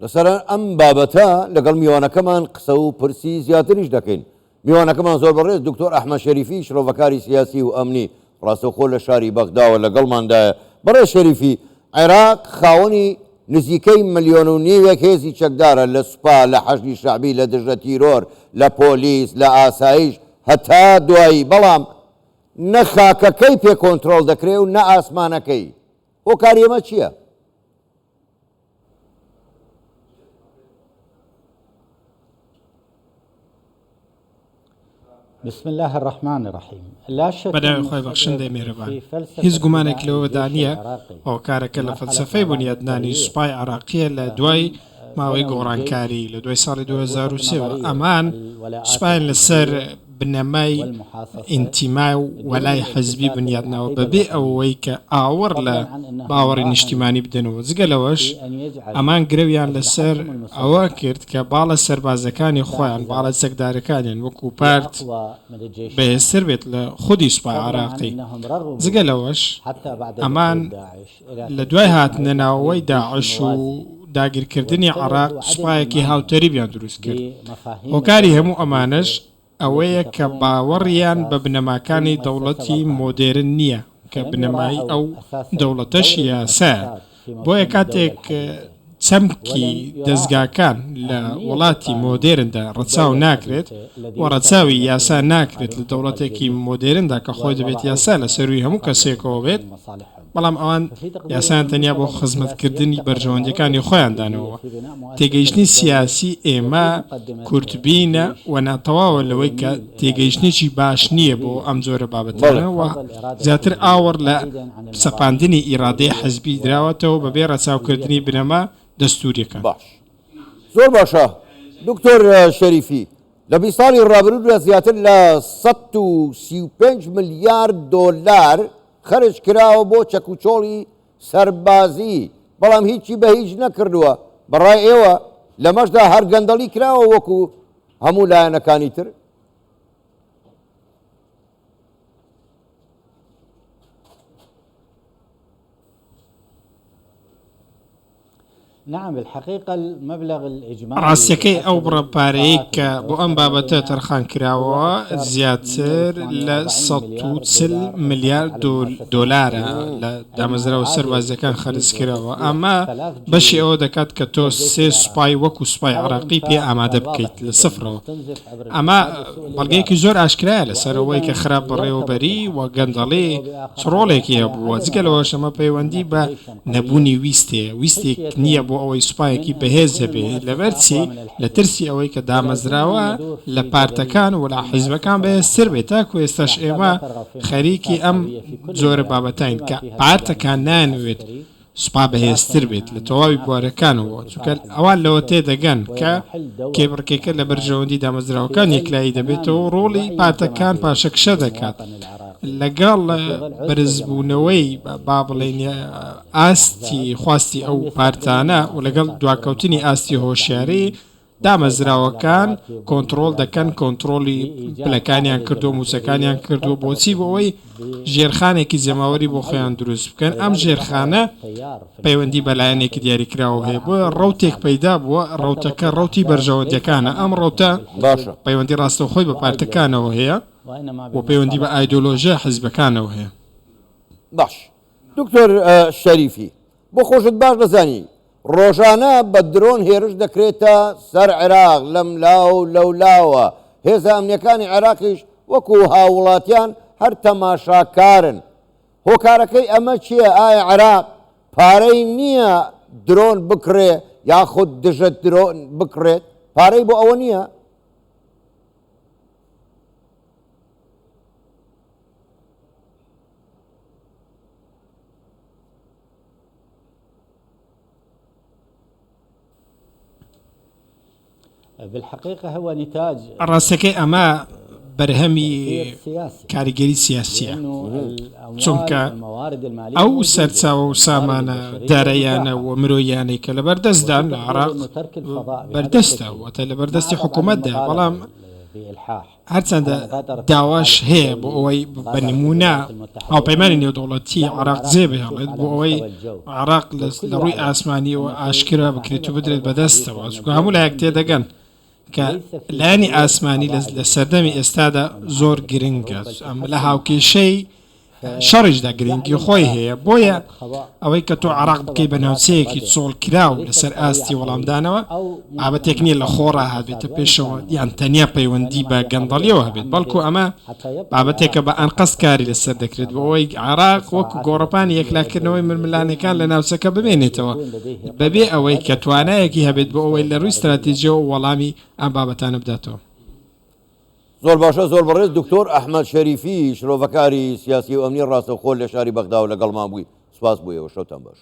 لەسەر ئەم بابەتە لەگەڵ میوانەکەمان قسە و پرسی زیاتریش دەکەین. میوانەکەمان زۆر بەڕێز دکتۆر ئەحمەد شەریفی شرۆڤەکاری سیاسی و ئەمنی ڕاستەوخۆ لە شاری بەغداوە لەگەڵماندایە. بەڕێز شەریفی، عێراق خاوەنی نزیکەی ملیۆن و نیوێک هێزی چەکدارە لە سوپا، لە حەشدی شەعبی، لە دژە تیرۆر، لە پۆلیس، لە ئاسایش، هەتا دوایی، بەڵام نە خاکەکەی پێ کۆنترۆڵ دەکرێ و نە ئاسمانەکەی. هۆکاری ئەمە چییە؟ بسم اللە الرحمن الرحیم لا شک بەناوی ان خوای بەخشندەی السبب میهرەبان. فی فلسفە هیچ گومانێک بناء لەوەدا الجیش نییە العراقی هۆکارەکە لە مرحلە فەلسەفەی بونیادنانی التغییر سوپای عێراقییە لە فهم دوای ماوەی بنوا الجیش گۆڕانکاری لە دوای ساڵی وفق 2003 وە نظریة ئەمان الولاءات سوپایان لەسەر الحزبیە بنەمای والمحاصصة ئینتیما و بدون وەلای حزبی الالتفات بنیادناوە للعقیدە بەبێ الوطنیە ئەوەی کە ئاوڕ لە فضلا عن انهم باوەڕی راهنوا نیشتیمانی بدەنەوە جگە لەوەش في ان يجعلوا ئەمان گرەویان لەسەر اسلحتهم ئەوە المسلحة کرد کە باڵە سەربازەکانی خۆیان، باڵە كاحزاب چەکدارەکانیان وەکو هي پارت اقوى من الجيش بەهێزتر العراقي بێت لە خودی سوپای فضلا عن عێراقی. انهم رغبوا جگە لەوەش حتى بعد ئەمان دخول داعش الى لە دوای تشكيل ما هاتنە يطلق ناوەوەی عليه الجيش داعش و الموازي داگیرکردنی والسبب عێراق هو عدم سوپایەکی ايمانهم هاوتەریبیان دروست کرد. بمفاهيم هۆکاری الدولة هەموو ئەمانەش الحديثة ئەوەیە التي کە تقوم على باوەڕیان بە اساس كل بنەماکانی مؤسسة دەوڵەتی والقانون مۆدێرن نییە کە فلم بنەمای يراعوا ئەو اساس دەوڵەتەش دور یاسایە. المؤسسات في بۆیە مفهوم الدولة کاتێک الحديثة چەمکی ولم يراعوا دەزگاکان لە اهمية وڵاتی القانون مۆدێرندا في ڕەچاو الدولة ناکرێت الحديثة الذي و يستند ڕەچاوی یاسا مفهوم ناکرێت القانون لە فوق دەوڵەتێکی الجميع مۆدێرندا کە خۆی دەبێت ووضعوه یاسا لە سەرووی هەموو قبل کەسێکەوە بێت، تنفيذ مصالحهم بەڵام ئەوان ففي تقديرنا یاسایان تەنیا بۆ المجتمع السياسي خزمەتکردنی يفتقر إلى رؤية بەرژەوەندییەکانی خۆیان استراتيجية دانەوە. في بناء مؤسسة تێگەیشتنی الدولة سیاسی ئێمە وفي مقدمتها کورتبینە الجيش و ناتەواوە وهو لەوەی کە يميل إلى تێگەیشتنێکی البناء باش نییە بۆ الحزبية ئەم جۆرە بەڵێ. بابەتانە و وفرض الإرادة زیاتر الحزبية ئاوڕ لە بعيدا عن المبادئ سەپاندنی ئیرادەی الدستورية حزبی دراوەتەوە بەبێ ڕەچاوکردنی والحزبية بنەما الحديثة. دەستوورییەکان. باش زۆر باشە دکتۆر شەریفی لە 20 ساڵی ڕابردوودا زیاتر لە 135 ملیار دۆلار خەرج کراوە بۆ چەکوچۆڵی سەربازی بەڵام هیچی بە هیچ نەکردووە بەڕای ئێوە لەمەشدا هەر گەندەڵی کراوە وەکو هەموو لایەنەکانی تر؟ نعم بالحقيقة المبلغ الإجمالي ڕاستیەکەی ئەو بحسب بڕە پارەیەی الإحصاءات کە بۆ ئەم المتوفرة بابەتە لدينا تەرخان هو کراوە أكثر من زیاتر لە 148 مليار 140 دولار أنفقت ملیار على المؤسسة دۆلارە العسكرية لە أي ما دامەزراوە يعادل سەربازیەکان خەرج تجهيز کراوە وتسليح ئەمە ثلاث بەشی جيوش ئەوە دەکات کە تۆ كالجيش سێ سوپای العراقي وەکو سوپای هذا عێراقی پێ الإنفاق ئامادە كان بکەیت واضح لە جدا سفرەوە مستنزف عبر ئەمە الفساد وسوء بەڵگەیەکی الإدارة زۆر ئاشکرایە لەسەر ئەوەی کە وأيضا خراپ يرتبط بەڕێوەبەری و بالحق بشكل گەندەڵی أو چ بآخر هذا ڕۆڵێکی على هەبووە عدم جگە لەوەش الرغبة ئەمە في پەیوەندی بناء بە جيشا قويا نەبوونی ویستێ ویستێک خشية نییە بۆ ئەوەی من سوپایەکی أن بەهێز تكون هەبێ المؤسسة لەبەر أقوى چی من لە الحزب ترسی ئەوەی کە ولا زلنا دامەزراوە ندور لە في پارتەکان جدلية و لە في حیزبەکان المؤسسة بەهێزتر والأحزاب بێت تاکو ئێستاش الأحزاب ئێمە لا ترغب في خەریکی مؤسسات ئەم قوية في كل جۆرە الميادين بابەتاین بما کە فيها الميدان پارتەکان الحزبي نایانەوێت العسكري سوپا بەهێزتر لكن بێت لە أن تەواوی يتنافس بوارەکانەوە چونکە لصالح ئەوان لەوە المؤسسة تێدەگەن کە ويضمحل دور کێبڕکێکە لە الأحزاب بەرژەوەندی في دامەزراوەکان ظل یەکلایی دەبێتەوە و تنامي ڕۆڵی الوعي پارتەکان الجماهيري پاشەکشە دەکات للمواطن العراقي لەگەڵ وفي ظل عزلة بەرزبوونەوەی جماهيرية با للجيش بڵێین ئاستی والأحزاب خواستی هم ئەو يستخدمون پارتانە و لەگەڵ المؤسسات دواکەوتنی ئاستی والمحاصصة هۆشیاری والتعيين والسيطرة على دامەزراوەکان الرواتب کۆنتڕۆڵ دەکەن والامتيازات کۆنتڕۆڵی لإيجاد پلەکانیان قاعدة کردووە مووچەکانیان جماهيرية کردووە ترتبط بۆچی بۆ بهم ئەوەی ژێرخانێکی بأسقف جەماوەری بۆ خۆیان معين دروست بکەن ئەم ولذلك ظهر ژێرخانە تيار في پەیوەندی المجتمع بە لایەنێکی العراقي دیاریکراوە عبارة هەیە عن بۆیە قوى ڕەوتێک مصالح پەیدا بووە ترتبط ڕەوتەکە ڕەوتی بالأحزاب ليس بەرژەوەندیەکانە ئەم قناعة ڕەوتە بالحزب باشە. پەیوەندی ڕاستەوخۆی بە وأيديولوجيا پارتەکانەوە هەیە وإنما و پەیوەندی بە بمصالحهم ئایدۆلۆژیا الخاصة. حیزبەکانەوە هەیە. باش دکتۆر شەریفی بۆ خۆشت باش دەزانی ڕۆژانە بە درۆن هێرش دەکرێتە سەر عێراق لەملا و لەولاوە، هێزە ئەمنیەکانی عێراقیش وەکو هاووڵاتیان هەر تەماشاکارن، هۆکارەکەی ئەمە چییە؟ ئایا عێراق پارەی نییە درۆن بکڕێ یاخود دژە درۆن بکڕێت؟ پارەی بۆ ئەوە نییە؟ ڕاستەکەی ئەمە بەرهەمی کاریگەری سیاسییە، چونکە ئەو سەرچاوە و سامانە داراییانە و مرۆییانەی کە لەبەردەستدان لە عێراق بەردەستە، واتە لەبەردەستی حکوومەتدایە، بەڵام. هەرچەندە داواش هەیە بۆ ئەوەی بە نموونە هاوپەیمانی نێودەوڵەتی عێراق جێ بهێڵێت بۆ ئەوەی عێراق لە ڕووی ئاسمانیەوە ئاشکرا بکرێت و بدرێت بەدەستەوە، چونکە هەموو لایەک تێدەگەن کە لایەنی ئاسمانی لە سەردەمی ئێستادا زۆر گرنگە، ئەم لە هاوکێشەی شەڕیشدا گرنگی خۆی هەیە، بۆیە ئەوەی کە تۆ عێراق بکەی بە ناوچەیەکی چۆڵکراو لەسەر ئاستی وەڵامدانەوە بابەتێک نییە لە خۆڕا هاتبێتە پێشەوە یان تەنیا پەیوەندی بە گەندەڵیەوە هەبێت، بەڵکو ئەمە بابەتێکە بە ئەنقەست کاری لەسەر دەکرێت بۆ ئەوەی عێراق وەکو گۆڕەپانی یەکلاکردنەوەی ململانێکان لە ناوچەکە بمێنێتەوە بەبێ ئەوەی کە توانایەکی هەبێت بۆ ئەوەی لە ڕووی ستراتیجیەوە وەڵامی ئەم بابەتانە بداتەوە. زۆر باشە زۆر بەڕێز دکتۆر ئەحمەد شەریفی شرۆڤەکاری سیاسی و ئەمنی ڕاستەوخۆ لە شاری بەغداوە لەگەڵمان بووی سوپاس بۆ ئێوە شەوتان باش.